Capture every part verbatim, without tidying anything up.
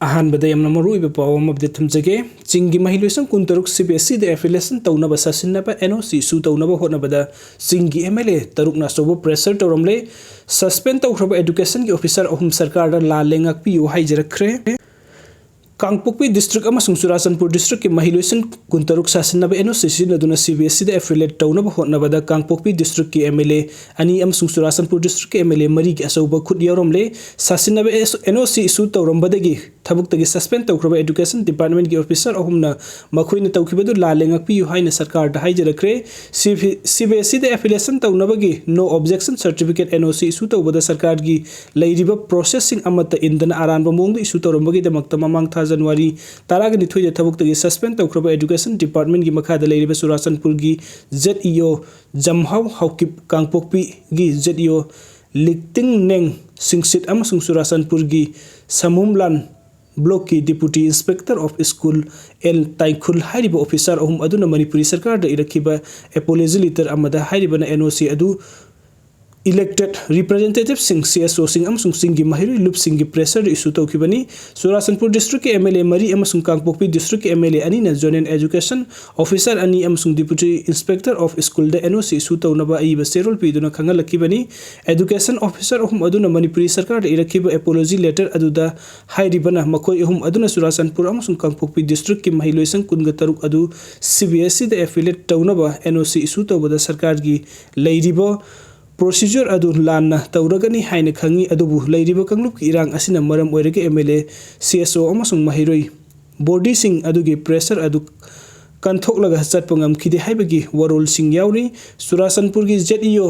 ꯑꯍꯥꯟꯕꯗ ꯌꯥꯝꯅ ꯃꯔꯨꯑꯣꯏꯕ ꯄꯥꯎ ꯑꯃ ꯑꯞꯗꯦꯠ ꯊꯝꯖꯒꯦ꯫ ꯆꯤꯡꯒꯤ ꯃꯍꯩꯂꯣꯏꯁꯪ ꯀꯨꯟꯇꯔꯨꯛ CBSEꯗ affiliation ꯇꯧꯅꯕ ꯁꯥꯁꯤꯟꯅꯕ NOC issue ꯇꯧꯅꯕ ꯍꯣꯠꯅꯕꯗ ꯆꯤꯡꯒꯤ MLA ꯇꯔꯨꯛꯅ ꯑꯆꯧꯕ pressure ꯇꯧꯔꯝꯂꯦ꯫ Suspend ꯇꯧꯈ꯭ꯔꯕ educationꯒꯤ officer ꯑꯍꯨꯝ ꯁꯔꯀꯥꯔꯗ ꯂꯥꯜꯂꯦ, ꯉꯥꯛꯄꯤꯌꯨ ꯍꯥꯏꯖꯔꯛꯈ꯭ꯔꯦ꯫ ꯀꯥꯡꯄꯣꯛꯄꯤ district ꯑꯃꯁꯨꯡ ꯆꯨꯔꯥꯆꯥꯟꯄꯨꯔ districtꯀꯤ ꯃꯍꯩꯂꯣꯏꯁꯪ ꯀꯨꯟꯇꯔꯨꯛ ꯁꯥꯁꯤꯟꯅꯕ NOC ꯁꯤꯖꯤꯟꯅꯗꯨꯅ CBSEꯗ affiliate ꯇꯧꯅꯕ ꯍꯣꯠꯅꯕꯗ ꯀꯥꯡꯄꯣꯛꯄꯤ districtꯀꯤ MLA ꯑꯅꯤ ꯑꯃꯁꯨꯡ ꯆꯨꯔꯥꯆꯥꯟꯄꯨꯔ districtꯀꯤ MLA ꯃꯔꯤꯒꯤ ꯑꯆꯧꯕ ꯈꯨꯠ ꯌꯥꯎꯔꯝꯂꯦ꯫ ꯁꯥꯁꯤꯟꯅꯕ NOC issue ꯇꯧꯔꯝꯕꯗꯒꯤ ꯊꯕꯛꯇꯒꯤ suspend ꯇꯧꯈ꯭ꯔꯕ education departmentꯀꯤ officer ꯑꯍꯨꯝꯅ ꯃꯈꯣꯏꯅ ꯇꯧꯈꯤꯕꯗꯨ ꯂꯥꯜꯂꯦ, ꯉꯥꯛꯄꯤꯌꯨ ꯍꯥꯏꯅ ꯁꯔꯀꯥꯔꯗ ꯍꯥꯏꯖꯔꯛꯈ꯭ꯔꯦ꯫ CBSEꯗ affiliation ꯇꯧꯅꯕꯒꯤ no objection certificate NOC issue ꯇꯧꯕꯗ ꯁꯔꯀꯥꯔꯒꯤ ꯂꯩꯔꯤꯕ processꯁꯤꯡ ꯑꯃꯠꯇ ꯏꯟꯗꯅ ꯑꯔꯥꯟꯕ ꯃꯑꯣꯡꯗ issue ꯇꯧꯔꯝꯕꯒꯤꯗꯃꯛꯇ ꯃꯃꯥꯡ ꯊꯥ January ꯇꯔꯥꯒ ꯅꯤꯊꯣꯏꯗ ꯊꯕꯛꯇꯒꯤ suspend ꯇꯧꯈ꯭ꯔꯕ education departmentꯀꯤ ꯃꯈꯥꯗ ꯂꯩꯔꯤꯕ ꯆꯨꯔꯥꯆꯥꯟꯄꯨꯔꯒꯤ ZEO ꯖꯝꯍꯥꯎ ꯍꯥꯎꯀꯤꯞ, ꯀꯥꯡꯄꯣꯛꯄꯤꯒꯤ ZEO ꯂꯤꯛꯇꯤꯡ ꯅꯦꯡ ꯁꯤꯡꯁꯤꯠ ꯑꯃꯁꯨꯡ ꯆꯨꯔꯥꯆꯥꯟꯄꯨꯔꯒꯤ ꯁꯃꯨꯝꯂꯥꯟ blockꯀꯤ deputy inspector of school L Taikhul ꯍꯥꯏꯔꯤꯕ officer ꯑꯍꯨꯝ ꯑꯗꯨꯅ ꯃꯅꯤꯄꯨꯔꯤ ꯁꯔꯀꯥꯔꯗ ꯏꯔꯛꯈꯤꯕ apology letter ꯑꯃꯗ ꯍꯥꯏꯔꯤꯕꯅ NOC ꯑꯗꯨ elected representativeꯁꯤꯡ, CSOꯁꯤꯡ ꯑꯃꯁꯨꯡ ꯆꯤꯡꯒꯤ ꯃꯍꯩꯔꯣꯏ ꯂꯨꯞꯁꯤꯡꯒꯤ pressureꯗ issue ꯇꯧꯈꯤꯕꯅꯤ꯫ ꯆꯨꯔꯥꯆꯥꯟꯄꯨꯔ districtꯀꯤ MLA ꯃꯔꯤ ꯑꯃꯁꯨꯡ ꯀꯥꯡꯄꯣꯛꯄꯤ districtꯀꯤ MLA ꯑꯅꯤꯅ zonal education officer ꯑꯅꯤ ꯑꯃꯁꯨꯡ deputy inspector of schoolꯗ NOC issue ꯇꯧꯅꯕ ꯑꯏꯕ ꯆꯦꯔꯣꯜ ꯄꯤꯗꯨꯅ ꯈꯪꯍꯜꯂꯛꯈꯤꯕꯅꯤ꯫ Education officer ꯑꯍꯨꯝ ꯑꯗꯨꯅ ꯃꯅꯤꯄꯨꯔꯤ ꯁꯔꯀꯥꯔꯗ ꯏꯔꯛꯈꯤꯕ apology letter ꯑꯗꯨꯗ ꯍꯥꯏꯔꯤꯕꯅ ꯃꯈꯣꯏ ꯑꯍꯨꯝ ꯑꯗꯨꯅ ꯆꯨꯔꯥꯆꯥꯟꯄꯨꯔ ꯑꯃꯁꯨꯡ ꯀꯥꯡꯄꯣꯛꯄꯤ districtꯀꯤ ꯃꯍꯩꯂꯣꯏꯁꯪ ꯀꯨꯟꯒ ꯇꯔꯨꯛ ꯑꯗꯨ CBSEꯗ affiliate ꯇꯧꯅꯕ NOC issue ꯇꯧꯕꯗ ꯁꯔꯀꯥꯔꯒꯤ ꯂꯩꯔꯤꯕ procedure ꯑꯗꯨ ꯂꯥꯟꯅ ꯇꯧꯔꯒꯅꯤ ꯍꯥꯏꯅ ꯈꯪꯏ, ꯑꯗꯨꯕꯨ ꯂꯩꯔꯤꯕ ꯀꯥꯡꯂꯨꯞꯀꯤ ꯏꯔꯥꯡ ꯑꯁꯤꯅ ꯃꯔꯝ ꯑꯣꯏꯔꯒ MLA, CSO ꯑꯃꯁꯨꯡ ꯃꯍꯩꯔꯣꯏ bodyꯁꯤꯡ ꯑꯗꯨꯒꯤ pressure ꯑꯗꯨ ꯀꯟꯊꯣꯛꯂꯒ ꯆꯠꯄ ꯉꯝꯈꯤꯗꯦ ꯍꯥꯏꯕꯒꯤ ꯋꯥꯔꯣꯜꯁꯤꯡ ꯌꯥꯎꯔꯤ꯫ ꯆꯨꯔꯥꯆꯥꯟꯄꯨꯔꯒꯤ ZEO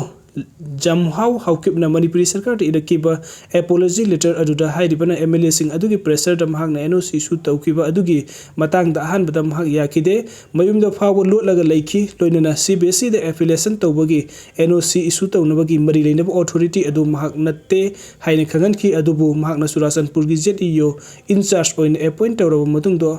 ꯖꯝꯍꯥꯎ ꯍꯥꯎꯀꯤꯞꯅ ꯃꯅꯤꯄꯨꯔꯤ ꯁꯔꯀꯥꯔꯗ ꯏꯔꯛꯈꯤꯕ apology letter ꯑꯗꯨꯗ ꯍꯥꯏꯔꯤꯕꯅ MLAꯁꯤꯡ ꯑꯗꯨꯒꯤ pressureꯗ ꯃꯍꯥꯛꯅ NOC issue ꯇꯧꯈꯤꯕ ꯑꯗꯨꯒꯤ ꯃꯇꯥꯡꯗ ꯑꯍꯥꯟꯕꯗ ꯃꯍꯥꯛ ꯌꯥꯈꯤꯗꯦ꯫ ꯃꯌꯨꯝꯗ ꯐꯥꯎꯕ ꯂꯣꯠꯂꯒ ꯂꯩꯈꯤ, ꯂꯣꯏꯅꯅ CBSEꯗ affiliation ꯇꯧꯕꯒꯤ NOC issue ꯇꯧꯅꯕꯒꯤ ꯃꯔꯤ ꯂꯩꯅꯕ authority ꯑꯗꯨ ꯃꯍꯥꯛ ꯅꯠꯇꯦ ꯍꯥꯏꯅ ꯈꯪꯍꯟꯈꯤ꯫ ꯑꯗꯨꯕꯨ ꯃꯍꯥꯛꯅ ꯆꯨꯔꯥꯆꯥꯟꯄꯨꯔꯒꯤ ZEO in charge ꯑꯣꯏꯅ appoint ꯇꯧꯔꯕ ꯃꯇꯨꯡꯗ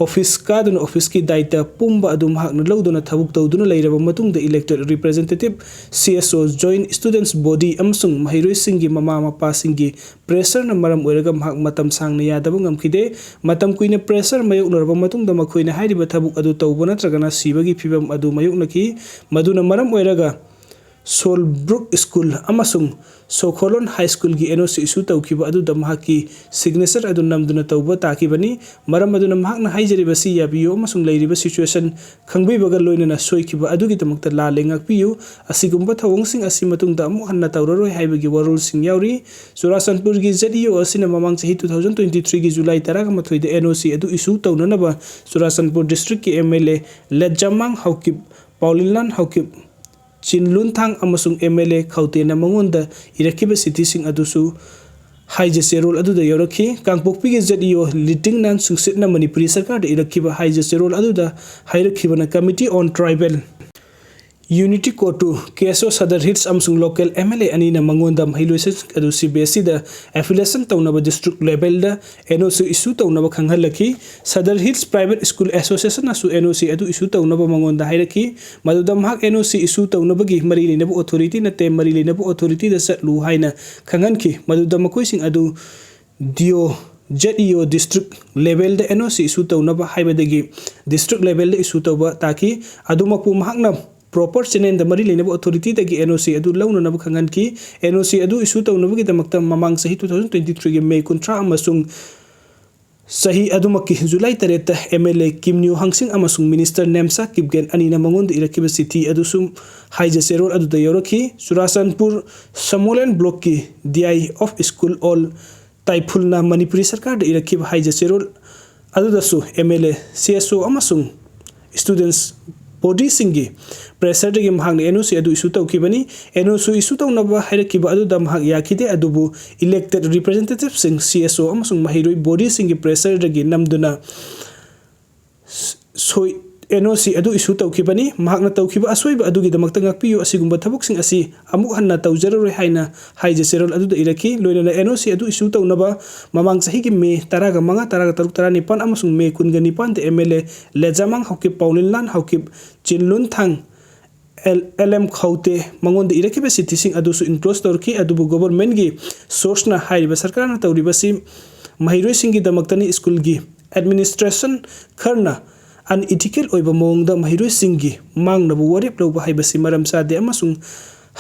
ꯑꯣꯐꯤꯁ ꯀꯥꯗꯨꯅ ꯑꯣꯐꯤꯁꯀꯤ ꯗꯥꯏꯇ ꯄꯨꯝꯕ ꯑꯗꯨ ꯃꯍꯥꯛꯅ ꯂꯧꯗꯨꯅ ꯊꯕꯛ ꯇꯧꯗꯨꯅ ꯂꯩꯔꯕ ꯃꯇꯨꯡꯗ, elected representative, C S O, joint students body ꯑꯃꯁꯨꯡ ꯃꯍꯩꯔꯣꯏꯁꯤꯡꯒꯤ ꯃꯃꯥ ꯃꯄꯥꯁꯤꯡꯒꯤ pressureꯅ ꯃꯔꯝ ꯑꯣꯏꯔꯒ ꯃꯍꯥꯛ ꯃꯇꯝ ꯁꯥꯡꯅ ꯌꯥꯗꯕ ꯉꯝꯈꯤꯗꯦ꯫ ꯃꯇꯝ ꯀꯨꯏꯅ pressure ꯃꯥꯌꯣꯛꯅꯔꯕ ꯃꯇꯨꯡꯗ ꯃꯈꯣꯏꯅ ꯍꯥꯏꯔꯤꯕ ꯊꯕꯛ ꯑꯗꯨ ꯇꯧꯕ ꯅꯠꯇ꯭ꯔꯒꯅ ꯁꯤꯕꯒꯤ ꯐꯤꯚꯝ ꯑꯗꯨ ꯃꯥꯌꯣꯛꯅꯈꯤ꯫ ꯃꯗꯨꯅ ꯃꯔꯝ ꯑꯣꯏꯔꯒ Solbrook School ꯑꯃꯁꯨꯡ Sokolon High Schoolꯒꯤ N O C issue ꯇꯧꯈꯤꯕ ꯑꯗꯨꯗ ꯃꯍꯥꯛꯀꯤ signature ꯑꯗꯨ ꯅꯝꯗꯨꯅ ꯇꯧꯕ ꯇꯥꯈꯤꯕꯅꯤ꯫ ꯃꯔꯝ ꯑꯗꯨꯅ ꯃꯍꯥꯛꯅ ꯍꯥꯏꯖꯔꯤꯕꯁꯤ ꯌꯥꯕꯤꯌꯨ ꯑꯃꯁꯨꯡ ꯂꯩꯔꯤꯕ situation ꯈꯪꯕꯤꯕꯒ ꯂꯣꯏꯅꯅ ꯁꯣꯏꯈꯤꯕ ꯑꯗꯨꯒꯤꯗꯃꯛꯇ ꯂꯥꯜꯂꯦ ꯉꯥꯛꯄꯤꯌꯨ꯫ ꯑꯁꯤꯒꯨꯝꯕ ꯊꯧꯑꯣꯡꯁꯤꯡ ꯑꯁꯤ ꯃꯇꯨꯡꯗ ꯑꯃꯨꯛ ꯍꯟꯅ ꯇꯧꯔꯔꯣꯏ ꯍꯥꯏꯕꯒꯤ ꯋꯥꯔꯣꯜꯁꯤꯡ ꯌꯥꯎꯔꯤ꯫ ꯆꯨꯔꯥꯆꯥꯟꯄꯨꯔꯒꯤ Z E O ꯑꯁꯤꯅ ꯃꯃꯥꯡ ꯆꯍꯤ two thousand twenty threeꯒꯤ July ꯇꯔꯥꯃꯥꯊꯣꯏꯗ N O C ꯑꯗꯨ issue ꯇꯧꯅꯅꯕ Churachandpur districtꯀꯤ M L A ꯂꯦꯠꯖꯥꯃꯥꯡ Haokip, Paolienlal Haokip, ꯆꯤꯟꯂꯨꯟꯊꯥꯡ ꯑꯃꯁꯨꯡ M L A ꯈꯧꯇꯦꯅ ꯃꯉꯣꯟꯗ ꯏꯔꯛꯈꯤꯕ ꯆꯤꯊꯤꯁꯤꯡ ꯑꯗꯨꯁꯨ ꯍꯥꯏꯖ ꯆꯦꯔꯣꯜ ꯑꯗꯨꯗ ꯌꯥꯎꯔꯛꯈꯤ꯫ ꯀꯥꯡꯄꯣꯛꯄꯤꯒꯤ Z E O ꯂꯤꯇꯤꯡꯅꯥꯟ ꯁꯨꯡꯁꯤꯠꯅ ꯃꯅꯤꯄꯨꯔꯤ ꯁꯔꯀꯥꯔꯗ ꯏꯔꯛꯈꯤꯕ ꯍꯥꯏꯖ ꯆꯦꯔꯣꯜ ꯑꯗꯨꯗ ꯍꯥꯏꯔꯛꯈꯤꯕꯅ, Committee on Tribal Unity ꯀꯣꯇꯨ, K S O Sadar Hills ꯑꯃꯁꯨꯡ local M L A ꯑꯅꯤꯅ ꯃꯉꯣꯟꯗ ꯃꯍꯩꯂꯣꯏꯁꯪ ꯑꯗꯨ C B S Eꯗ affiliation ꯇꯧꯅꯕ district levelꯗ N O C issue ꯇꯧꯅꯕ ꯈꯪꯍꯜꯂꯛꯈꯤ꯫ Sadar Hills Private School Associationꯅꯁꯨ N O C ꯑꯗꯨ issue ꯇꯧꯅꯕ ꯃꯉꯣꯟꯗ ꯍꯥꯏꯔꯛꯈꯤ꯫ ꯃꯗꯨꯗ ꯃꯍꯥꯛ N O C issue ꯇꯧꯅꯕꯒꯤ ꯃꯔꯤ ꯂꯩꯅꯕ authority ꯅꯠꯇꯦ, ꯃꯔꯤ ꯂꯩꯅꯕ authorityꯗ ꯆꯠꯂꯨ ꯍꯥꯏꯅ ꯈꯪꯍꯟꯈꯤ꯫ ꯃꯗꯨꯗ ꯃꯈꯣꯏꯁꯤꯡ ꯑꯗꯨ D O, Z E O district levelꯗ N O C issue ꯇꯧꯅꯕ ꯍꯥꯏꯕꯗꯒꯤ district levelꯗ issue ꯇꯧꯕ ꯇꯥꯈꯤ꯫ ꯑꯗꯨꯃꯛꯄꯨ ꯃꯍꯥꯛꯅ proper channelꯗ ꯃꯔꯤ ꯂꯩꯅꯕ authorityꯗꯒꯤ N O C ꯑꯗꯨ ꯂꯧꯅꯅꯕ ꯈꯪꯍꯟꯈꯤ꯫ N O C ꯑꯗꯨ issue ꯇꯧꯅꯕꯒꯤꯗꯃꯛꯇ ꯃꯃꯥꯡ ꯆꯍꯤ two thousand twenty threeꯒꯤ May ꯀꯨꯟꯊ꯭ꯔꯥ ꯑꯃꯁꯨꯡ ꯆꯍꯤ ꯑꯗꯨꯃꯛꯀꯤ July ꯇꯔꯦꯠꯇ M L A ꯀꯤꯝꯅ꯭ꯌꯨ ꯍꯪꯁꯤꯡ ꯑꯃꯁꯨꯡ Minister ꯅꯦꯝꯁꯥ ꯀꯤꯞꯒꯦꯟ ꯑꯅꯤꯅ ꯃꯉꯣꯟꯗ ꯏꯔꯛꯈꯤꯕ ꯆꯤꯊꯤ ꯑꯗꯨꯁꯨ ꯍꯥꯏꯖ ꯆꯦꯔꯣꯜ ꯑꯗꯨꯗ ꯌꯥꯎꯔꯛꯈꯤ꯫ ꯆꯨꯔꯥꯆꯥꯟꯄꯨꯔ ꯁꯃꯣꯂꯦꯟ blockꯀꯤ D I of school L ꯇꯥꯏꯐꯨꯜꯅ ꯃꯅꯤꯄꯨꯔꯤ ꯁꯔꯀꯥꯔꯗ ꯏꯔꯛꯈꯤꯕ ꯍꯥꯏꯖ ꯆꯦꯔꯣꯜ ꯑꯗꯨꯗꯁꯨ M L A, C S O ꯑꯃꯁꯨꯡ students bodyꯁꯤꯡꯒꯤ pressureꯗꯒꯤ ꯃꯍꯥꯛꯅ N O C ꯑꯗꯨ issue ꯇꯧꯈꯤꯕꯅꯤ꯫ N O C issue ꯇꯧꯅꯕ ꯍꯥꯏꯔꯛꯈꯤꯕ ꯑꯗꯨꯗ ꯃꯍꯥꯛ ꯌꯥꯈꯤꯗꯦ, ꯑꯗꯨꯕꯨ elected representativeꯁꯤꯡ, C S O ꯑꯃꯁꯨꯡ ꯃꯍꯩꯔꯣꯏ bodyꯁꯤꯡꯒꯤ pressureꯗꯒꯤ ꯅꯝꯗꯨꯅ ꯁꯣꯏ-, ꯑꯦꯟ ꯑꯣ ꯁꯤ ꯑꯗꯨ ꯏꯁꯨ ꯇꯧꯈꯤꯕꯅꯤ꯫ ꯃꯍꯥꯛꯅ ꯇꯧꯈꯤꯕ ꯑꯁꯣꯏꯕ ꯑꯗꯨꯒꯤꯗꯃꯛꯇ ꯉꯥꯛꯄꯤꯌꯨ, ꯑꯁꯤꯒꯨꯝꯕ ꯊꯕꯛꯁꯤꯡ ꯑꯁꯤ ꯑꯃꯨꯛ ꯍꯟꯅ ꯇꯧꯖꯔꯔꯣꯏ ꯍꯥꯏꯅ ꯍꯥꯏꯖ ꯆꯦꯔꯣꯜ ꯑꯗꯨꯗ ꯏꯔꯛꯈꯤ꯫ ꯂꯣꯏꯅꯅ ꯑꯦꯟ ꯑꯣ ꯁꯤ ꯑꯗꯨ ꯏꯁꯨ ꯇꯧꯅꯕ ꯃꯃꯥꯡ ꯆꯍꯤꯒꯤ ꯃꯦ ꯇꯔꯥꯒ ꯃꯉꯥ, ꯇꯔꯥꯒ ꯇꯔꯨꯛ, ꯇꯔꯥꯅꯤꯄꯥꯟ ꯑꯃꯁꯨꯡ ꯃꯦ ꯀꯨꯟꯒ ꯅꯤꯄꯥꯟꯗ M L A Letzamang Haokip, Paolienlal Haokip, Chinlunthang L, L M Khaute ꯃꯉꯣꯟꯗ ꯏꯔꯛꯈꯤꯕ ꯆꯤꯊꯤꯁꯤꯡ ꯑꯗꯨꯁꯨ ꯏꯟꯀ꯭ꯂꯣꯖ ꯇꯧꯔꯛꯈꯤ꯫ ꯑꯗꯨꯕꯨ ꯒꯣꯚꯔꯟꯃꯦꯟꯠꯀꯤ ꯁꯣꯔꯁꯅ ꯍꯥꯏꯔꯤꯕ ꯁꯔꯀꯥꯔꯅ ꯇꯧꯔꯤꯕꯁꯤ ꯃꯍꯩꯔꯣꯏꯁꯤꯡꯒꯤꯗꯃꯛꯇꯅꯤ, ꯁ꯭ꯀꯨꯜꯒꯤ ꯑꯦꯗꯃꯤꯅꯤꯁꯇ꯭ꯔꯦꯁꯟ ꯈꯔꯅ ꯑꯟꯏꯊꯤꯀꯦꯜ ꯑꯣꯏꯕ ꯃꯑꯣꯡꯗ ꯃꯍꯩꯔꯣꯏꯁꯤꯡꯒꯤ ꯃꯥꯡꯅꯕ ꯋꯥꯔꯦꯞ ꯂꯧꯕ ꯍꯥꯏꯕꯁꯤ ꯃꯔꯝ ꯆꯥꯗꯦ ꯑꯃꯁꯨꯡ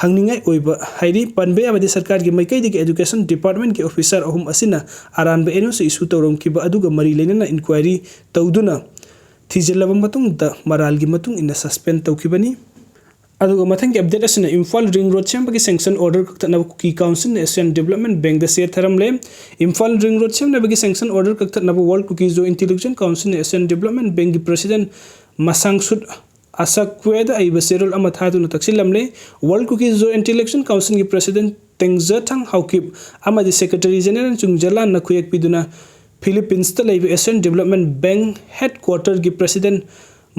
ꯍꯪꯅꯤꯡꯉꯥꯏ ꯑꯣꯏꯕ ꯍꯥꯏꯔꯤ꯫ ꯄꯟꯕ ꯌꯥꯕꯗꯤ ꯁꯔꯀꯥꯔꯒꯤ ꯃꯥꯏꯀꯩꯗꯒꯤ ꯑꯦꯖꯨꯀꯦꯁꯟ ꯗꯤꯄꯥꯔꯠꯃꯦꯟꯠꯀꯤ ꯑꯣꯐꯤꯁꯥꯔ ꯑꯍꯨꯝ ꯑꯁꯤꯅ ꯑꯔꯥꯟꯕ ꯑꯦꯟ ꯑꯣ ꯁꯤ ꯏꯁꯨ ꯇꯧꯔꯝꯈꯤꯕ ꯑꯗꯨꯒ ꯃꯔꯤ ꯂꯩꯅꯅ ꯏꯟꯀ꯭ꯋꯥꯏꯔꯤ ꯇꯧꯗꯨꯅ ꯊꯤꯖꯤꯜꯂꯕ ꯃꯇꯨꯡꯗ ꯃꯔꯥꯜꯒꯤ ꯃꯇꯨꯡ ꯏꯟꯅ ꯁꯁꯄꯦꯟ ꯇꯧꯈꯤꯕꯅꯤ꯫ ꯑꯗꯨꯒ ꯃꯊꯪꯒꯤ ꯑꯞꯗꯦꯠ ꯑꯁꯤꯅ ꯏꯝꯐꯥꯜ ꯔꯤꯡ ꯔꯣꯗ ꯁꯦꯝꯕꯒꯤ ꯁꯦꯡꯁꯟ ꯑꯣꯔꯗꯔ ꯀꯛꯊꯠꯅꯕ ꯀꯨꯀꯤ ꯀꯥꯎꯟꯁꯤꯜꯅ ꯑꯦꯁꯤꯌꯥꯟ ꯗꯤꯕꯂꯞꯃꯦꯟꯠ ꯕꯦꯡꯛꯗ ꯆꯦ ꯊꯥꯔꯝꯂꯦ꯫ ꯏꯝꯐꯥꯜ ꯔꯤꯡ ꯔꯣꯗ ꯁꯦꯝꯅꯕꯒꯤ ꯁꯦꯡꯁꯟ ꯑꯣꯔꯗꯔ ꯀꯛꯊꯠꯅꯕ ꯋꯥꯔꯜꯗ ꯀꯨꯀꯤ ꯖꯣ ꯏꯟꯇꯦꯂꯦꯛꯆꯨꯋꯦꯜ ꯀꯥꯎꯟꯁꯤꯜꯅ ꯑꯦꯁꯤꯌꯥꯟ ꯗꯤꯕꯂꯞꯃꯦꯟꯠ ꯕꯦꯡꯛꯀꯤ ꯄ꯭ꯔꯁꯤꯗꯦꯟꯠ ꯃꯁꯥꯡꯁꯨꯠ ꯑꯁꯥꯀ꯭ꯋꯦꯗ ꯑꯏꯕ ꯆꯦꯔꯣꯜ ꯑꯃ ꯊꯥꯗꯨꯅ ꯇꯛꯁꯤꯜꯂꯝꯂꯦ꯫ ꯋꯥꯔꯜꯗ ꯀꯨꯀꯤ ꯖꯣ ꯏꯟꯇꯦꯂꯦꯛꯆꯨꯋꯦꯜ ꯀꯥꯎꯟꯁꯤꯜꯒꯤ ꯄ꯭ꯔꯁꯤꯗꯦꯟꯠ ꯇꯦꯡꯖꯊꯥꯡ ꯍꯥꯎꯀꯤꯞ ꯑꯃꯗꯤ ꯁꯦꯀ꯭ꯔꯦꯇꯔꯤ ꯖꯦꯅꯔꯦꯜ ꯆꯨꯡꯖꯂꯥꯟꯅ ꯈꯨꯌꯦꯛ ꯄꯤꯗꯨꯅ ꯐꯤꯂꯤꯄꯤꯟꯁꯇ ꯂꯩꯕ ꯑꯦꯁꯤꯌꯥꯟ ꯗꯤꯕꯂꯞꯃꯦꯟꯠ ꯕꯦꯡꯛ ꯍꯦꯗꯀ꯭ꯋꯥꯇꯔꯒꯤ ꯄ꯭ꯔꯁꯤꯗꯦꯟꯠ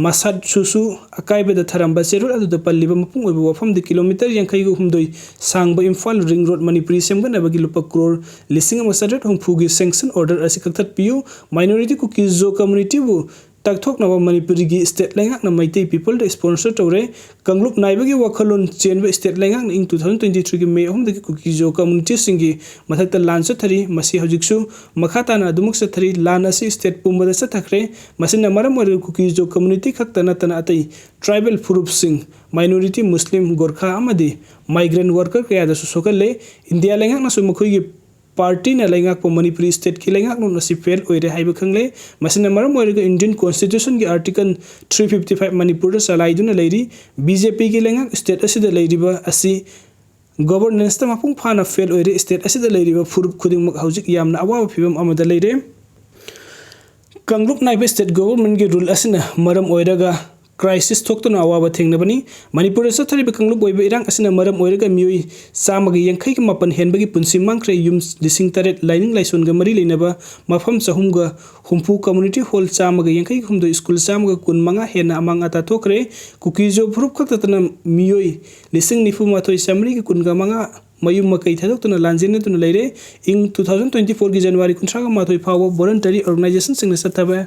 ꯃꯁꯥꯠꯁꯨꯁꯨ ꯑꯀꯥꯏꯕꯗ ꯊꯔꯝꯕ ꯆꯦꯔꯣꯜ ꯑꯗꯨꯗ ꯄꯜꯂꯤꯕ ꯃꯄꯨꯡ ꯑꯣꯏꯕ ꯋꯥꯐꯝꯗꯤ ꯀꯤꯂꯣꯃꯤꯇꯔ ꯌꯥꯡꯈꯩꯒ ꯍꯨꯝꯗꯣꯏ ꯁꯥꯡꯕ ꯏꯝꯐꯥꯜ ꯔꯤꯡ ꯔꯣꯗ ꯃꯅꯤꯄꯨꯔꯤ ꯁꯦꯝꯒꯠꯅꯕꯒꯤ ꯂꯨꯄꯥ ꯀ꯭ꯔꯣꯔ ꯂꯤꯁꯤꯡ ꯑꯃ ꯆꯥꯇ꯭ꯔꯦꯠ ꯍꯨꯝꯐꯨꯒꯤ ꯁꯦꯡꯁꯟ ꯑꯣꯔꯗꯔ ꯑꯁꯤ ꯀꯛꯊꯠꯄꯤꯌꯨ꯫ ꯃꯥꯏꯅꯣꯔꯤꯇꯤ ꯀꯨꯀꯤ ꯖꯣ ꯀꯝꯃꯨꯅꯤꯇꯤꯕꯨ ꯇꯥꯛꯊꯣꯛꯅꯕ ꯃꯅꯤꯄꯨꯔꯒꯤ ꯁ꯭ꯇꯦꯠ ꯂꯩꯉꯥꯛꯅ ꯃꯩꯇꯩ ꯄꯤꯄꯜꯗ ꯁ꯭ꯄꯣꯟꯁꯔ ꯇꯧꯔꯦ꯫ ꯀꯥꯡꯂꯨꯞ ꯅꯥꯏꯕꯒꯤ ꯋꯥꯈꯜꯂꯣꯟ ꯆꯦꯟꯕ ꯁ꯭ꯇꯦꯠ ꯂꯩꯉꯥꯛꯅ ꯏꯪ two thousand twenty threeꯒꯤ ꯃꯦ ꯑꯍꯨꯝꯗꯒꯤ ꯀꯨꯀꯤ ꯖꯣ ꯀꯝꯃꯨꯅꯤꯇꯤꯁꯤꯡꯒꯤ ꯃꯊꯛꯇ ꯂꯥꯟ ꯆꯠꯊꯔꯤ꯫ ꯃꯁꯤ ꯍꯧꯖꯤꯛꯁꯨ ꯃꯈꯥ ꯇꯥꯅ ꯑꯗꯨꯃꯛ ꯆꯠꯊꯔꯤ꯫ ꯂꯥꯟ ꯑꯁꯤ ꯁ꯭ꯇꯦꯠ ꯄꯨꯝꯕꯗ ꯆꯠꯊꯈ꯭ꯔꯦ꯫ ꯃꯁꯤꯅ ꯃꯔꯝ ꯑꯣꯏꯔꯒ ꯀꯨꯀꯤ ꯖꯣ ꯀꯝꯃꯨꯅꯤꯇꯤ ꯈꯛꯇ ꯅꯠꯇꯅ ꯑꯇꯩ ꯇ꯭ꯔꯥꯏꯕꯦꯜ ꯐꯨꯔꯨꯞꯁꯤꯡ, ꯃꯥꯏꯅꯣꯔꯤꯇꯤ, ꯃꯨꯁꯂꯤꯝ, ꯒꯣꯔꯈꯥ ꯑꯃꯗꯤ ꯃꯥꯏꯒ꯭ꯔꯦꯟꯠ ꯋꯥꯔꯀꯔ ꯀꯌꯥꯗꯁꯨ ꯁꯣꯛꯍꯜꯂꯦ꯫ ꯏꯟꯗꯤꯌꯥ ꯂꯩꯉꯥꯛꯅꯁꯨ ꯃꯈꯣꯏꯒꯤ ꯄꯥꯔꯇꯤꯅ ꯂꯩꯉꯥꯛꯄ ꯃꯅꯤꯄꯨꯔꯤ ꯁ꯭ꯇꯦꯠꯀꯤ ꯂꯩꯉꯥꯛꯂꯣꯟ ꯑꯁꯤ ꯐꯦꯜ ꯑꯣꯏꯔꯦ ꯍꯥꯏꯕ ꯈꯪꯂꯦ꯫ ꯃꯁꯤꯅ ꯃꯔꯝ ꯑꯣꯏꯔꯒ ꯏꯟꯗꯤꯌꯟ ꯀꯣꯟꯁꯇꯤꯇ꯭ꯌꯨꯁꯟꯒꯤ ꯑꯥꯔꯇꯤꯀꯜ three fifty five ꯃꯅꯤꯄꯨꯔꯗ ꯆꯂꯥꯏꯗꯨꯅ ꯂꯩꯔꯤ꯫ ꯕꯤ ꯖꯦ ꯄꯤꯒꯤ ꯂꯩꯉꯥꯛ ꯁ꯭ꯇꯦꯠ ꯑꯁꯤꯗ ꯂꯩꯔꯤꯕ ꯑꯁꯤ ꯒꯣꯕꯔꯅꯦꯟꯁꯇ ꯃꯄꯨꯡ ꯐꯥꯅ ꯐꯦꯜ ꯑꯣꯏꯔꯦ꯫ ꯁ꯭ꯇꯦꯠ ꯑꯁꯤꯗ ꯂꯩꯔꯤꯕ ꯐꯨꯔꯨꯞ ꯈꯨꯗꯤꯡꯃꯛ ꯍꯧꯖꯤꯛ ꯌꯥꯝꯅ ꯑꯋꯥꯕ ꯐꯤꯕꯝ ꯑꯃꯗ ꯂꯩꯔꯦ꯫ ꯀꯥꯡꯂꯨꯞ ꯅꯥꯏꯕ ꯁ꯭ꯇꯦꯠ ꯒꯣꯕꯔꯃꯦꯟꯠꯀꯤ ꯔꯨꯜ ꯑꯁꯤꯅ ꯃꯔꯝ ꯑꯣꯏꯔꯒ crisis ꯊꯣꯛꯇꯨꯅ ꯑꯋꯥꯕ ꯊꯦꯡꯅꯕꯅꯤ꯫ ꯃꯅꯤꯄꯨꯔꯗ ꯆꯠꯊꯔꯤꯕ ꯀꯥꯡꯂꯨꯞ ꯑꯣꯏꯕ ꯏꯔꯥꯡ ꯑꯁꯤꯅ ꯃꯔꯝ ꯑꯣꯏꯔꯒ ꯃꯤꯑꯣꯏ ꯆꯥꯝꯃꯒ ꯌꯥꯡꯈꯩꯒ ꯃꯥꯄꯟ ꯍꯦꯟꯕꯒꯤ ꯄꯨꯟꯁꯤ ꯃꯥꯡꯈ꯭ꯔꯦ꯫ ꯌꯨꯝ ꯂꯤꯁꯤꯡ ꯇꯔꯦꯠ ꯂꯥꯏꯅꯤꯡ ꯂꯥꯏꯁꯣꯟꯒ ꯃꯔꯤ ꯂꯩꯅꯕ ꯃꯐꯝ ꯆꯍꯨꯝꯒ ꯍꯨꯝꯐꯨ, community hall ꯆꯥꯝꯃꯒ ꯌꯥꯡꯈꯩꯒ ꯍꯨꯝꯗꯣꯏ, school ꯆꯥꯝꯃꯒ ꯀꯨꯟ ꯃꯉꯥ ꯍꯦꯟꯅ ꯑꯃꯥꯡ ꯑꯇꯥ ꯊꯣꯛꯈ꯭ꯔꯦ꯫ ꯀꯨꯀꯤ ꯖꯣ ꯐꯨꯔꯨꯞ ꯈꯛꯇꯗꯅ ꯃꯤꯑꯣꯏ ꯂꯤꯁꯤꯡ ꯅꯤꯐꯨ ꯃꯥꯊꯣꯏ ꯆꯥꯃꯔꯤꯒ ꯀꯨꯟꯒ ꯃꯉꯥ ꯃꯌꯨꯝ ꯃꯀꯩ ꯊꯥꯗꯣꯛꯇꯨꯅ ꯂꯥꯟꯖꯦꯟꯅꯗꯨꯅ ꯂꯩꯔꯦ꯫ ꯏꯪ two thousand twenty fourꯒꯤ January ꯀꯨꯟꯊ꯭ꯔꯥꯒ ꯃꯥꯊꯣꯏ ꯐꯥꯎꯕ voluntary organizationꯁꯤꯡꯅ ꯆꯠꯊꯕ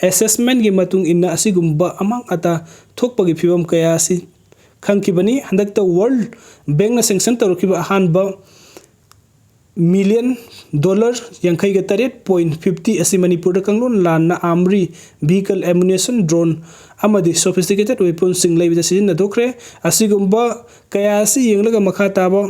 assessmentꯒꯤ ꯃꯇꯨꯡ ꯏꯟꯅ ꯑꯁꯤꯒꯨꯝꯕ ꯑꯃꯥꯡ ꯑꯇꯥ ꯊꯣꯛꯄꯒꯤ ꯐꯤꯕꯝ ꯀꯌꯥ ꯑꯁꯤ ꯈꯪꯈꯤꯕꯅꯤ꯫ ꯍꯟꯗꯛꯇ World Bankꯅ sanction ꯇꯧꯔꯛꯈꯤꯕ ꯑꯍꯥꯟꯕ million dollar ꯌꯥꯡꯈꯩꯒ ꯇꯔꯦꯠ point fifty ꯑꯁꯤ ꯃꯅꯤꯄꯨꯔꯗ ꯀꯥꯡꯂꯣꯟ ꯂꯥꯟꯅ armoury, vehicle, ammunition, drone ꯑꯃꯗꯤ sophisticated weaponsꯁꯤꯡ ꯂꯩꯕꯗ ꯁꯤꯖꯤꯟꯅꯊꯣꯛꯈ꯭ꯔꯦ꯫ ꯑꯁꯤꯒꯨꯝꯕ ꯀꯌꯥ ꯑꯁꯤ ꯌꯦꯡꯂꯒ ꯃꯈꯥ ꯇꯥꯕ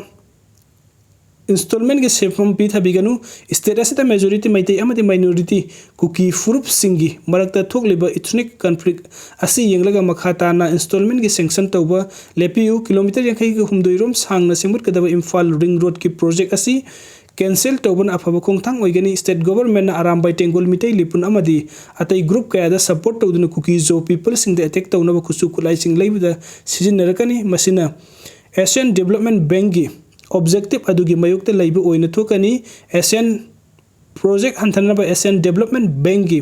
installmentꯀꯤ ꯁꯦꯟꯐꯝ ꯄꯤꯊꯕꯤꯒꯅꯨ꯫ State ꯑꯁꯤꯗ majority ꯃꯩꯇꯩ ꯑꯃꯗꯤ minority ꯀꯨꯀꯤ ꯐꯨꯔꯨꯞꯁꯤꯡꯒꯤ ꯃꯔꯛꯇ ꯊꯣꯛꯂꯤꯕ ethnic conflict ꯑꯁꯤ ꯌꯦꯡꯂꯒ ꯃꯈꯥ ꯇꯥꯅ installmentꯀꯤ sanction ꯇꯧꯕ ꯂꯦꯞꯄꯤꯌꯨ꯫ Kilometre ꯌꯥꯡꯈꯩꯒ ꯍꯨꯝꯗꯣꯏ ꯔꯣꯝ ꯁꯥꯡꯅ ꯁꯦꯝꯒꯠꯀꯗꯕ ꯏꯝꯐꯥꯜ ring roadꯀꯤ project ꯑꯁꯤ cancel ꯇꯧꯕꯅ ꯑꯐꯕ ꯈꯣꯡꯊꯥꯡ ꯑꯣꯏꯒꯅꯤ꯫ State governmentꯅ ꯑꯔꯥꯝꯕꯥꯏ ꯇꯦꯡꯒꯣꯜ ꯃꯤꯇꯩ ꯂꯤꯄꯨꯟ ꯑꯃꯗꯤ ꯑꯇꯩ group ꯀꯌꯥꯗ support ꯇꯧꯗꯨꯅ ꯀꯨꯀꯤ ꯖꯣ peopleꯁꯤꯡꯗ attack ꯇꯧꯅꯕ ꯈꯨꯠꯁꯨ ꯈꯨꯠꯂꯥꯏꯁꯤꯡ ꯂꯩꯕꯗ ꯁꯤꯖꯤꯟꯅꯔꯛꯀꯅꯤ꯫ ꯃꯁꯤꯅ Asian Development Bankꯀꯤ objective ꯑꯗꯨꯒꯤ ꯃꯥꯌꯣꯛꯇ ꯂꯩꯕ ꯑꯣꯏꯅ ꯊꯣꯛꯀꯅꯤ꯫ Asian project ꯍꯟꯊꯅꯕ Asian Development Bankꯀꯤ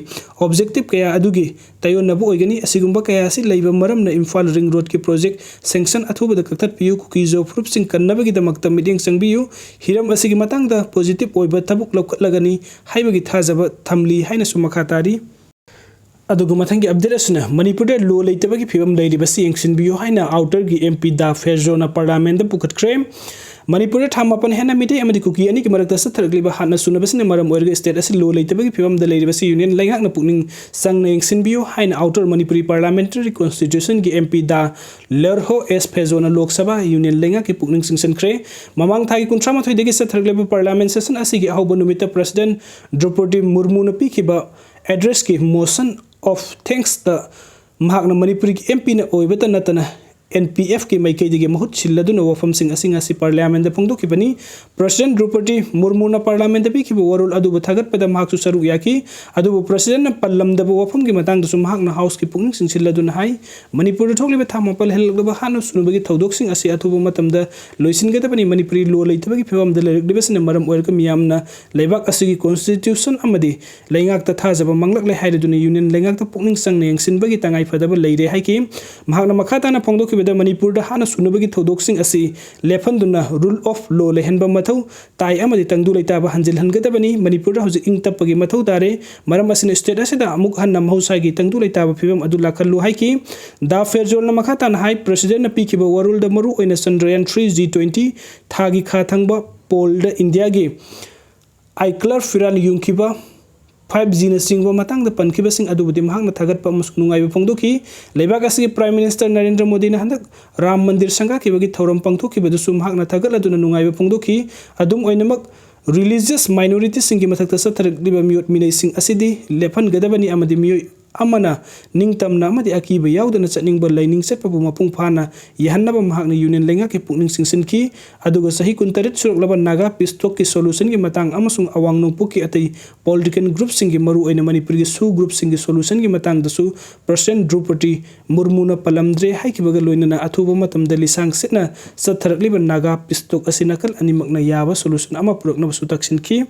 objective ꯀꯌꯥ ꯑꯗꯨꯒꯤ ꯇꯥꯏꯑꯣꯟꯅꯕ ꯑꯣꯏꯒꯅꯤ꯫ ꯑꯁꯤꯒꯨꯝꯕ ꯀꯌꯥ ꯑꯁꯤ ꯂꯩꯕ ꯃꯔꯝꯅ ꯏꯝꯐꯥꯜ ring roadꯀꯤ project sanction ꯑꯊꯨꯕꯗ ꯀꯛꯊꯠꯄꯤꯌꯨ꯫ ꯀꯨꯀꯤ ꯖꯣ ꯐꯨꯔꯨꯞꯁꯤꯡ ꯀꯟꯅꯕꯒꯤꯗꯃꯛꯇ ꯃꯤꯠꯌꯦꯡ ꯆꯪꯕꯤꯌꯨ꯫ ꯍꯤꯔꯝ ꯑꯁꯤꯒꯤ ꯃꯇꯥꯡꯗ positive ꯑꯣꯏꯕ ꯊꯕꯛ ꯂꯧꯈꯠꯂꯒꯅꯤ ꯍꯥꯏꯕꯒꯤ ꯊꯥꯖꯕ ꯊꯝꯂꯤ ꯍꯥꯏꯅꯁꯨ ꯃꯈꯥ ꯇꯥꯔꯤ꯫ ꯑꯗꯨꯒ ꯃꯊꯪꯒꯤ update ꯑꯁꯤꯅ ꯃꯅꯤꯄꯨꯔꯗ law ꯂꯩꯇꯕꯒꯤ ꯐꯤꯕꯝ ꯂꯩꯔꯤꯕꯁꯤ ꯌꯦꯡꯁꯤꯟꯕꯤꯌꯨ ꯍꯥꯏꯅ outerꯒꯤ MP ꯗꯥ ꯐꯦꯖꯣꯅ parliamentꯇ ꯄꯨꯈꯠꯈ꯭ꯔꯦ꯫ ꯃꯅꯤꯄꯨꯔꯗ ꯊꯥ ꯃꯥꯄꯟ ꯍꯦꯟꯅ ꯃꯤꯇꯩ ꯑꯃꯗꯤ ꯀꯨꯀꯤ ꯑꯅꯤꯒꯤ ꯃꯔꯛꯇ ꯆꯠꯊꯔꯛꯂꯤꯕ ꯍꯥꯠꯅ ꯁꯨꯅꯕꯁꯤꯅ ꯃꯔꯝ ꯑꯣꯏꯔꯒ state ꯑꯁꯤ law ꯂꯩꯇꯕꯒꯤ ꯐꯤꯕꯝꯗ ꯂꯩꯔꯤꯕꯁꯤ union ꯂꯩꯉꯥꯛꯅ ꯄꯨꯛꯅꯤꯡ ꯆꯪꯅ ꯌꯦꯡꯁꯤꯟꯕꯤꯌꯨ ꯍꯥꯏꯅ outer Manipuri parliamentary constituencyꯒꯤ MP ꯗꯥ ꯂꯔꯍꯣ ꯑꯦꯁ ꯐꯦꯖꯣꯅ ꯂꯣꯛ ꯁꯚꯥ union ꯂꯩꯉꯥꯛꯀꯤ ꯄꯨꯛꯅꯤꯡ ꯆꯤꯡꯁꯤꯟꯈ꯭ꯔꯦ꯫ ꯃꯃꯥꯡ ꯊꯥꯒꯤ ꯀꯨꯟꯊ꯭ꯔꯥ ꯃꯥꯊꯣꯏꯗꯒꯤ ꯆꯠꯊꯔꯛꯂꯤꯕ parliament session ꯑꯁꯤꯒꯤ ꯑꯍꯧꯕ ꯅꯨꯃꯤꯠꯇ President ꯗ꯭ꯔꯧꯄꯗꯤ ꯃꯨꯔꯃꯨꯅ ꯄꯤꯈꯤꯕ addressꯀꯤ motion of thanksꯇ ꯃꯍꯥꯛꯅ ꯃꯅꯤꯄꯨꯔꯤꯒꯤ MPꯅ ꯑꯣꯏꯕꯇ ꯅꯠꯇꯅ ꯑꯦꯟ ꯄꯤ ꯑꯦꯐꯀꯤ ꯃꯥꯏꯀꯩꯗꯒꯤ ꯃꯍꯨꯠ ꯁꯤꯜꯂꯗꯨꯅ ꯋꯥꯐꯝꯁꯤꯡ ꯑꯁꯤ ꯉꯁꯤ ꯄꯥꯔꯂꯤꯌꯥꯃꯦꯟꯗ ꯐꯣꯡꯗꯣꯛꯈꯤꯕꯅꯤ꯫ ꯄ꯭ꯔꯁꯤꯗꯦꯟꯠ ꯗ꯭ꯔꯧꯄꯗꯤ ꯃꯨꯔꯃꯨꯅ ꯄꯥꯔꯂꯤꯌꯥꯃꯦꯟꯗ ꯄꯤꯈꯤꯕ ꯋꯥꯔꯣꯜ ꯑꯗꯨꯕꯨ ꯊꯥꯒꯠꯄꯗ ꯃꯍꯥꯛꯁꯨ ꯁꯔꯨꯛ ꯌꯥꯈꯤ꯫ ꯑꯗꯨꯕꯨ ꯄ꯭ꯔꯁꯤꯗꯦꯟꯠꯅ ꯄꯜꯂꯝꯗꯕ ꯋꯥꯐꯝꯒꯤ ꯃꯇꯥꯡꯗꯁꯨ ꯃꯍꯥꯛꯅ ꯍꯥꯎꯁꯀꯤ ꯄꯨꯛꯅꯤꯡ ꯆꯤꯡꯁꯤꯜꯂꯗꯨꯅ ꯍꯥꯏ, ꯃꯅꯤꯄꯨꯔꯗ ꯊꯣꯛꯂꯤꯕ ꯊꯥ ꯃꯥꯄꯜ ꯍꯦꯜꯂꯛꯂꯕ ꯍꯥꯠꯅ ꯁꯨꯅꯕꯒꯤ ꯊꯧꯗꯣꯛꯁꯤꯡ ꯑꯁꯤ ꯑꯊꯨꯕ ꯃꯇꯝꯗ ꯂꯣꯏꯁꯤꯟꯒꯗꯕꯅꯤ꯫ ꯃꯅꯤꯄꯨꯔꯤ ꯂꯣ ꯂꯩꯇꯕꯒꯤ ꯐꯤꯕꯝꯗ ꯂꯩꯔꯛꯂꯤꯕꯁꯤꯅ ꯃꯔꯝ ꯑꯣꯏꯔꯒ ꯃꯤꯌꯥꯝꯅ ꯂꯩꯕꯥꯛ ꯑꯁꯤꯒꯤ ꯀꯣꯟꯁꯇꯤꯇ꯭ꯌꯨꯁꯟ ꯑꯃꯗꯤ ꯂꯩꯉꯥꯛꯇ ꯊꯥꯖꯕ ꯃꯥꯡꯂꯛꯂꯦ ꯍꯥꯏꯔꯗꯨꯅ ꯌꯨꯅꯤꯌꯟ ꯂꯩꯉꯥꯛꯇ ꯄꯨꯛꯅꯤꯡ ꯆꯪꯅ ꯌꯦꯡꯁꯤꯟꯕꯒꯤ ꯇꯉꯥꯏ ꯐꯗꯕ ꯂꯩꯔꯦ ꯍꯥꯏꯈꯤ꯫ ꯃꯍꯥꯛꯅ ꯃꯈꯥ ꯇꯥꯅ ꯐꯣꯡꯗꯣꯛꯈꯤꯕꯗ, ꯃꯅꯤꯄꯨꯔꯗ ꯍꯥꯠꯅ ꯁꯨꯅꯕꯒꯤ ꯊꯧꯗꯣꯛꯁꯤꯡ ꯑꯁꯤ ꯂꯦꯞꯍꯟꯗꯨꯅ rule of law ꯂꯩꯍꯟꯕ ꯃꯊꯧ ꯇꯥꯏ ꯑꯃꯗꯤ ꯇꯪꯗꯨ ꯂꯩꯇꯥꯕ ꯍꯟꯖꯤꯜꯍꯟꯒꯗꯕꯅꯤ꯫ ꯃꯅꯤꯄꯨꯔꯗ ꯍꯧꯖꯤꯛ ꯏꯪ ꯇꯞꯄꯒꯤ ꯃꯊꯧ ꯇꯥꯔꯦ꯫ ꯃꯔꯝ ꯑꯁꯤꯅ state ꯑꯁꯤꯗ ꯑꯃꯨꯛ ꯍꯟꯅ ꯃꯍꯧꯁꯥꯒꯤ ꯇꯪꯗꯨ ꯂꯩꯇꯥꯕ ꯐꯤꯕꯝ ꯑꯗꯨ ꯂꯥꯛꯍꯜꯂꯨ ꯍꯥꯏꯈꯤ꯫ ꯗꯥ ꯐꯦꯔꯖꯣꯜꯅ ꯃꯈꯥ ꯇꯥꯅ ꯍꯥꯏ, ꯄ꯭ꯔꯁꯤꯗꯦꯟꯠꯅ ꯄꯤꯈꯤꯕ ꯋꯥꯔꯣꯜꯗ ꯃꯔꯨ ꯑꯣꯏꯅ ꯆꯟꯗ꯭ꯔꯌꯥꯟ three G twenty ꯊꯥꯒꯤ ꯈꯥ ꯊꯪꯕ ꯄꯣꯜꯗ ꯏꯟꯗꯤꯌꯥꯒꯤ ꯑꯥꯏꯀ꯭ꯂꯔ ꯐꯤꯔꯥꯟ ꯌꯨꯡꯈꯤꯕ five Gꯅꯆꯤꯡꯕ ꯃꯇꯥꯡꯗ ꯄꯟꯈꯤꯕꯁꯤꯡ ꯑꯗꯨꯕꯨꯗꯤ ꯃꯍꯥꯛꯅ ꯊꯥꯒꯠꯄ ꯑꯃꯁꯨꯡ ꯅꯨꯡꯉꯥꯏꯕ ꯐꯣꯡꯗꯣꯛꯈꯤ꯫ ꯂꯩꯕꯥꯛ ꯑꯁꯤꯒꯤ Prime Minister ꯅꯔꯦꯟꯗ꯭ꯔ ꯃꯣꯗꯤꯅ ꯍꯟꯗꯛ ꯔꯥꯝ ꯃꯟꯗꯤꯔ ꯁꯪꯒꯥꯈꯤꯕꯒꯤ ꯊꯧꯔꯝ ꯄꯥꯡꯊꯣꯛꯈꯤꯕꯗꯨꯁꯨ ꯃꯍꯥꯛꯅ ꯊꯥꯒꯠꯂꯗꯨꯅ ꯅꯨꯡꯉꯥꯏꯕ ꯐꯣꯡꯗꯣꯛꯈꯤ꯫ ꯑꯗꯨꯝ ꯑꯣꯏꯅꯃꯛ, religious minorityꯁꯤꯡꯒꯤ ꯃꯊꯛꯇ ꯆꯠꯊꯔꯛꯂꯤꯕ ꯃꯤꯑꯣꯠ ꯃꯤꯅꯩꯁꯤꯡ ꯑꯁꯤꯗꯤ ꯂꯦꯞꯍꯟꯒꯗꯕꯅꯤ ꯑꯃꯗꯤ ꯃꯤꯑꯣꯏ ꯑꯃꯅ ꯅꯤꯡꯇꯝꯅ ꯑꯃꯗꯤ ꯑꯀꯤꯕ ꯌꯥꯎꯗꯅ ꯆꯠꯅꯤꯡꯕ ꯂꯥꯏꯅꯤꯡ ꯆꯠꯄꯕꯨ ꯃꯄꯨꯡ ꯐꯥꯅ ꯌꯥꯍꯟꯅꯕ ꯃꯍꯥꯛꯅ ꯌꯨꯅꯤꯌꯟ ꯂꯩꯉꯥꯛꯀꯤ ꯄꯨꯛꯅꯤꯡ ꯆꯤꯡꯁꯤꯟꯈꯤ꯫ ꯑꯗꯨꯒ ꯆꯍꯤ ꯀꯨꯟꯇꯔꯦꯠ ꯁꯨꯔꯛꯂꯕ ꯅꯥꯒꯥ peace talkꯀꯤ solutionꯒꯤ ꯃꯇꯥꯡ ꯑꯃꯁꯨꯡ ꯑꯋꯥꯡ ꯅꯣꯡꯄꯣꯛꯀꯤ ꯑꯇꯩ political groupꯁꯤꯡꯒꯤ, ꯃꯔꯨꯑꯣꯏꯅ ꯃꯅꯤꯄꯨꯔꯒꯤ SoO groupꯁꯤꯡꯒꯤ solutionꯒꯤ ꯃꯇꯥꯡꯗꯁꯨ ꯄ꯭ꯔꯁꯤꯗꯦꯟꯠ ꯗ꯭ꯔꯧꯄꯗꯤ ꯃꯨꯔꯃꯨꯅ ꯄꯜꯂꯝꯗ꯭ꯔꯦ ꯍꯥꯏꯈꯤꯕꯒ ꯂꯣꯏꯅꯅ ꯑꯊꯨꯕ ꯃꯇꯝꯗ ꯂꯤꯁꯥꯡ ꯁꯤꯠꯅ ꯆꯠꯊꯔꯛꯂꯤꯕ ꯅꯥꯒꯥ peace talk ꯑꯁꯤ ꯅꯥꯀꯜ ꯑꯅꯤꯃꯛꯅ ꯌꯥꯕ solution ꯑꯃ ꯄꯨꯔꯛꯅꯕꯁꯨ ꯇꯛꯁꯤꯟꯈꯤ꯫